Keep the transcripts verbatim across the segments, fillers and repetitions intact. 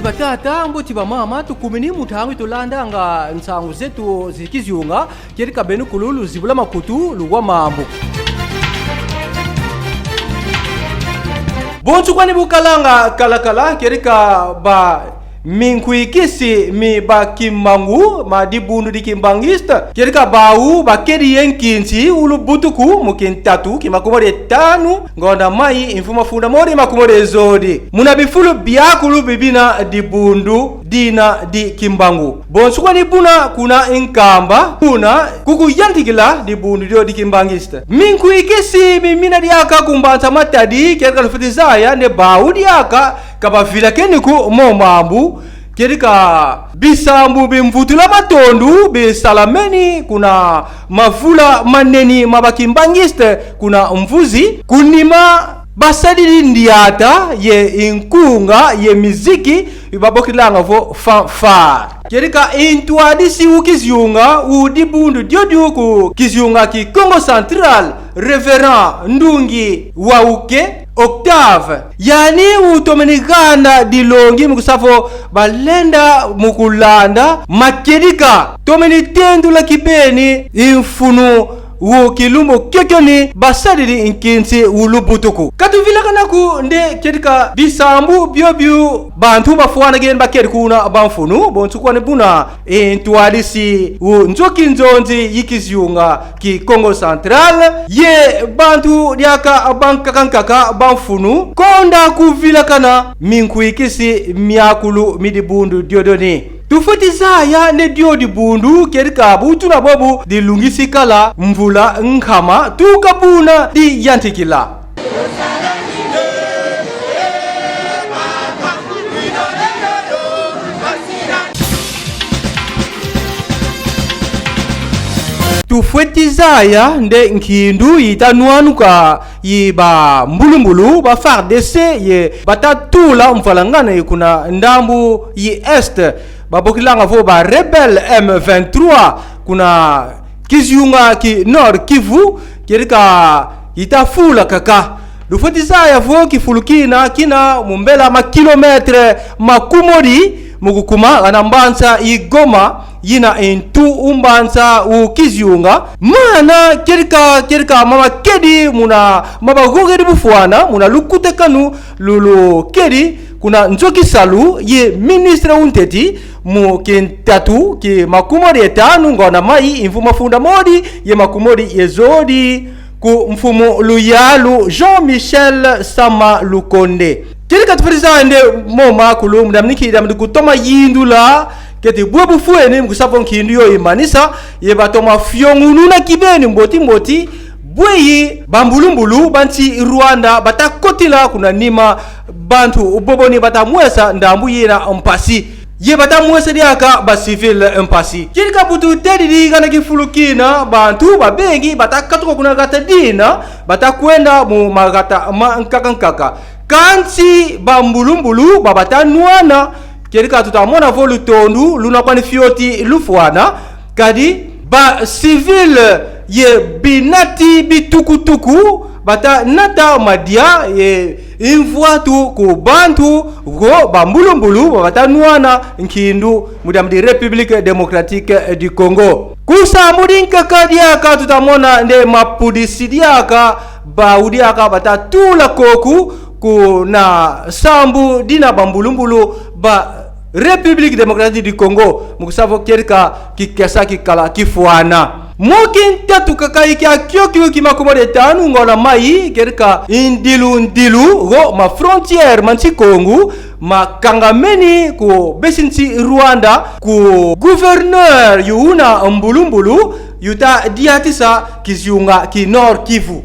Batata, mbote, bamama, tukumini mu ntangu yi tulandanga nsangu zetu zi kizunga, kedika beno kulu luzibula makutu, luwa mambu. Bonso kwani bu kalanga kalakala, kedika ba minkwikisi mi ba Kimbangu, ma dibundu di Kimbanguiste, kedika bau bakedi ye nkinsi wu lubutuku mu kintatu ki makumodi ye tanu ngonda mai mvu mafunda modi makumodi ye zodi, muna bifulu biakulu bi bina dibundu dina di Kimbangu. Bonso kwani buna kuna Nkamba, kuna ku kuyantikila dibundu dio di Kimbanguiste. Minkwikisi mi mina diaka ku mbanza Matadi, kedika lufweti zaya nde bau diaka ka bavilakeni ko mo mambu, kedika bisambu bi mvutula matondo bisalameni kuna mavula maneni ma ba Kimbanguiste kuna Mvuzi. Ku nima basadidi ndiata ye nkunga ye miziki, babokilanga vo fanfare. Kedika ntwadisi wu kizunga wu dibundu diodio ku kizunga ki Kongo Central, Révérend Ndungi Wauke Octave, yani utomeni ganda dilongi mu kusa vo balenda mu kulanda ma kedika tomeni tendula kibeni mfunu wu kilumbu kiokio ni basadidi nkinsi wu lubutuku. Ka tuvilakana ko nde kedika bisambu biobio bantu bafwanageni bakedi kuna ba mfunu, bonso kwani buna ntwadisi wu nzo kinzonzi yi kizunga ki Kongo Central, ye bantu diaka bankaka nkaka ba mfunu, konda kuvilakana minkwikisi miakulu mi dibundu diodio ni. Tufweti zaya nde dio dibundu, kedika bu tuna bobo dilungisi kala mvula nkama tuka buna diyantikila. Tufweti zaya nde nkindu yita nwanuka yi ba mbulumbulu, ba FARDC, ye bata tula mvwalangana yi kuna ndambu yi Est, babokilanga vo ba rebelle M vingt-trois, kuna kizunga ki Nord-Kivu, kedika yita fula kaka. Lufweti zaya vo kifulu kina kina mu mbela ma kilomètre makumodi mu kukuma gana mbanza yi Goma, yina ntu wu mbanza wu kizunga. Mana kedika, kedika ma makedi muna ma bagogedi bufwana muna lukutakanu lulu kedi kuna nzo kisalu ye ministre wu ntete mu kintatu ki makumodi ye tanu ngonda mai mvu mafunda modi ye makumodi ye zodi, ku mfumu luyalu Jean-Michel Sama Lukonde. Kedika tufweti zaya nde mo makulu, mu diambu ni ki, diambu di kutoma yindula keti bwe bufweni mu kusa vo nkindu yo yimanisa, ye batoma fiongununa kibeni mboti mboti bweyi ba mbulumbulu ba nsi Rwanda bata kotila kuna nima bantu bobo ni, bata mwesa ndambu yina mpasi, ye bata mwesa diaka ba civil mpasi. Kedika bu tutedidi gana kifulu kina, bantu babengi bata katuka kuna gata dina, bata kwenda mu magata mankaka nkaka. Kansi ba mbulumbulu ba bata nwana, kedika tuta mona vo lutondu luna kwani fioti lufwana, kadi ba civil ye binati bitukutuku bata nata madia ye mvwatu ku bantu go ba mbulumbulu ba bata nwana nkindu mu diambu di République Démocratique du Congo. Ku sambu di nkaka diaka tuta mona nde mapudisi diaka, bau diaka bata tula koku kuna sambu dina ba mbulumbulu ba République Démocratique du Congo, mu kusa vo kedika kikesa kikala kifwana. Mu kintatu kaka yi kia kiokio ki makumodi ye tanu ngonda mai, kedika ndilu ndilu go ma frontière ma nsi Kongo makangameni ku besi nsi Rwanda, ku gouverneur yu una mbulumbulu yuta diatisa kizunga ki Nord-Kivu.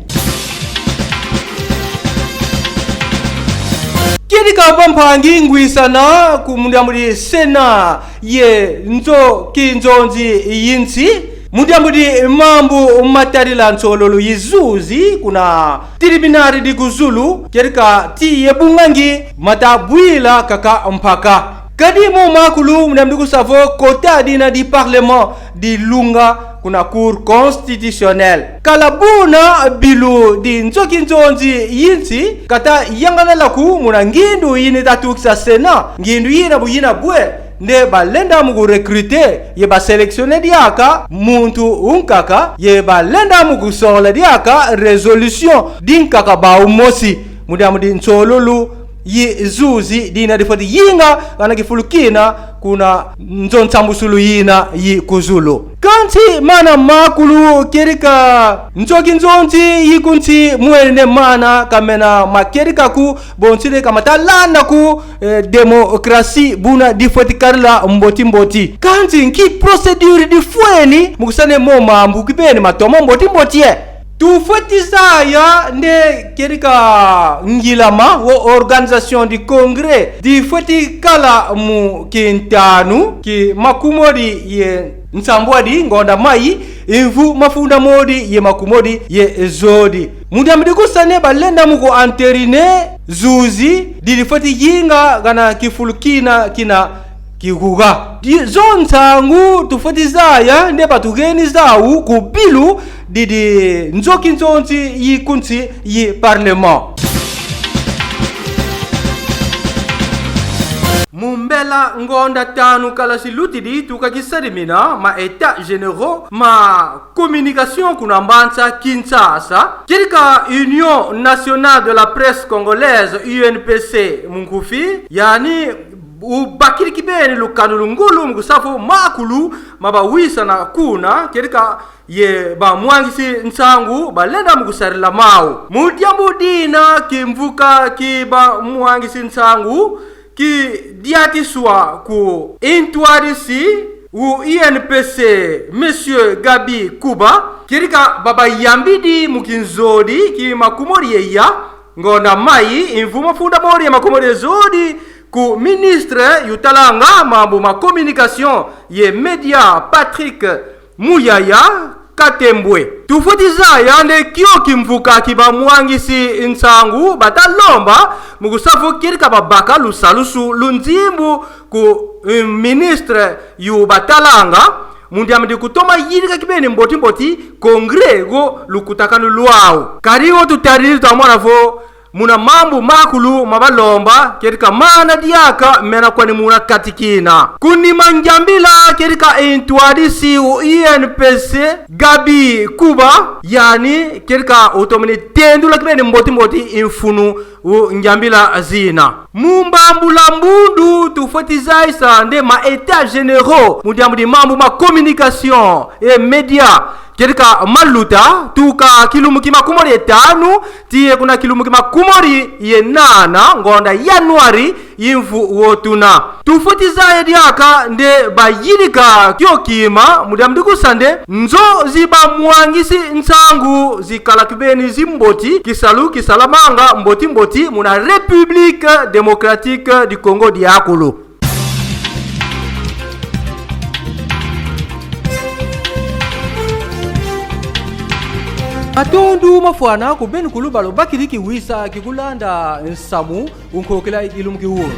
Kedika bampangi, ngwisana ku mu diambu di Sénat ye nzo kinzonzi yi nsi, mu diambu di mambu matadila nsololo yi zuzi kuna tribunal di ku zulu, kedika ti ye bungangi mata bwila kaka mpaka. Kadi mo makulu mu diambu di kusa vo kota dina di parlement dilunga kuna Cour constitutionnelle. Kala buna bilu di nzo kinzonzi yi nsi kata yangalala ko muna ngindu yina ita tukisa Sénat. Ngindu yina bu yina bwe, nde balenda mu ku recruter ye ba sélectionner diaka muntu unkaka, ye balenda mu kusola diaka résolution dinkaka bau mosi mu diambu di nsolulu yi zuzi dina difweti yinga gana kifulu kina kuna nzo nsambusulu yina yi ku zulu. Kansi mana makulu, kedika nzo kinzonzi yi ku nsi mwene mana kamena makedika ko, bonso nde ka mata landa ko, eh, démocratie buna difweti kadila mboti mboti. Kansi nki procédure difweni mu kusa nde mo mambu kibeni matoma mboti mboti, eh? Tufweti zaya nde kedika ngilama wo organisation du congrès difweti kala mu kintanu ki makumodi ye nsambwadi ngonda mai, mvu mafunda modi ye makumodi ye zodi. Mu diambu di kusa nde balenda mu ku entériner zuzi di difweti yinga gana kifulu kina kina kihuga. Di-, zo nsangu tufweti zaya nde batugeni zau ku bilu di, di nzo kinzonzi yi ku nsi yi parlement. Mu mbela ngonda tanu kala zilutidi tuka kisadimina ma états généraux ma communication kuna mbanza Kinshasa. Kedika Union Nationale de la Presse Congolaise, U N P C mu nkufi, yani ubakidi kibeni lukanu lu ngulu mu kusa vo makulu ma bawisana kuna, kedika ye bamwangisi nsangu balenda mu kusadila mau. Mu diambu dina kimvuka ki bamwangisi nsangu kidiatiswa ku ntwadisi u U N P C, Monsieur Gaby Kuba, kedika babayambidi mu kinzodi ki makumodi ye ya ngonda mai, mvu mafunda modi ye makumodi ye zodi, ku ministre yu talanga mambu ma communication ye média, Patrick Muyaya Katembwe. Tufweti zaya nde kio kimvuka ki bamwangisi nsangu bata lomba mu kusa vo kedika babaka lusalusu lu nzimbu ku, eh, ministre yu batalanga, mu diambu di kutoma yidika kibeni mboti mboti congrès go lukutakanu lwau. Kadi wo tutadidi twamona vo muna mambu makulu ma balomba, kedika mana diaka mena kwani muna kati kina. Ku nima ngiambila, kedika ntwadisi u U N P C, Gaby Kuba, yani kedika utomene tendula kibeni mboti mboti mfunu u ngiambila zina. Mu mbambula mbundu tufweti zayisa nde ma états généraux mu diambu di mambu ma communication et médias, kedika maluta tuka kilumbu ki makumodi ye tanu tii ye kuna kilumbu ki makumodi ye nana ngonda Yanuari yi mvu wo tuna. Tufweti zaya diaka nde bayidika kio kima mu diambu di kusa nde nzo zi bamwangisi nsangu zikala kibeni zimboti, kisalu kisalamanga mboti mboti muna République Démocratique du Congo diakulu. Matondo mafwana ku beno kulu ba lubakidi kiwisa ki kulanda nsamu u nkokila yi lumbu ki wu.